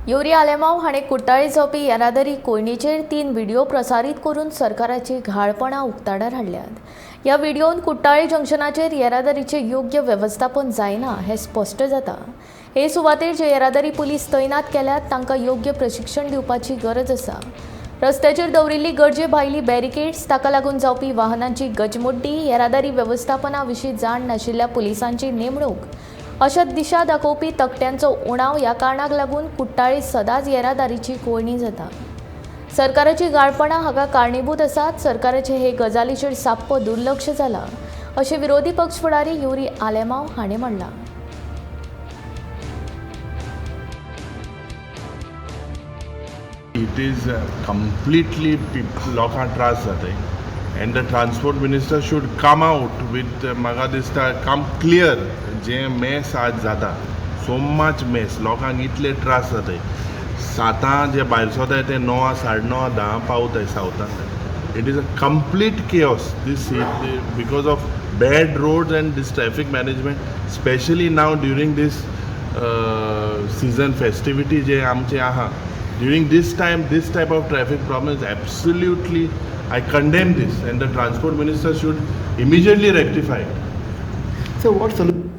युरी आलेमांव हाणें कुट्टाळे जावपी येरादारी कोंयडेचेर 3 व्हिडिओ प्रसारीत करून सरकाराची घाळपणां उक्ताडार हाडल्यात. ह्या व्हिडिओन कुट्टाळे जंक्शनाचेर येरादारीचें योग्य वेवस्थापन जायना हें स्पश्ट जाता. हे सुवातेर जे येरादारी पुलीस तैनात केल्यात तांकां योग्य प्रशिक्षण दिवपाची गरज आसा. रस्त्याचेर दवरिल्ली गरजे भायली बॅरिकेड्स, ताका लागून जावपी वाहनांची गजमुड्डी, येरादारी वेवस्थापना विशीं जाण नाशिल्ल्या पुलिसांची नेमणूक अशा दिशा दाखोवपी तकट्यांचो उणाव ह्या कारणाक लागून कुट्टाळे सदांच येरादारीची कोंयडी जाता. सरकाराची गाळपणां हाका कारणीभूत आसात. सरकाराचें हे गजालीचेर साप्प दुर्लक्ष जालां अशें विरोधी पक्ष फुडारी युरी आलेमांव हाणें म्हणलां. It is completely लोकांक त्रास जाताय and the transport minister should come out with, म्हाका दिसता, कम क्लियर जें मेस आज जाता, सो मच मेस, लोकांक इतले त्रास जाताय. सातां जे भायर सरताय ते 9, 9:30, 10 पावताय सावथान. It is a complete chaos this because of bad roads and this traffic management, specially now during this season, festivity जे आमचे आहा. During this time, this type of traffic problem is absolutely, I condemn this and the transport minister should immediately rectify it. So what solution?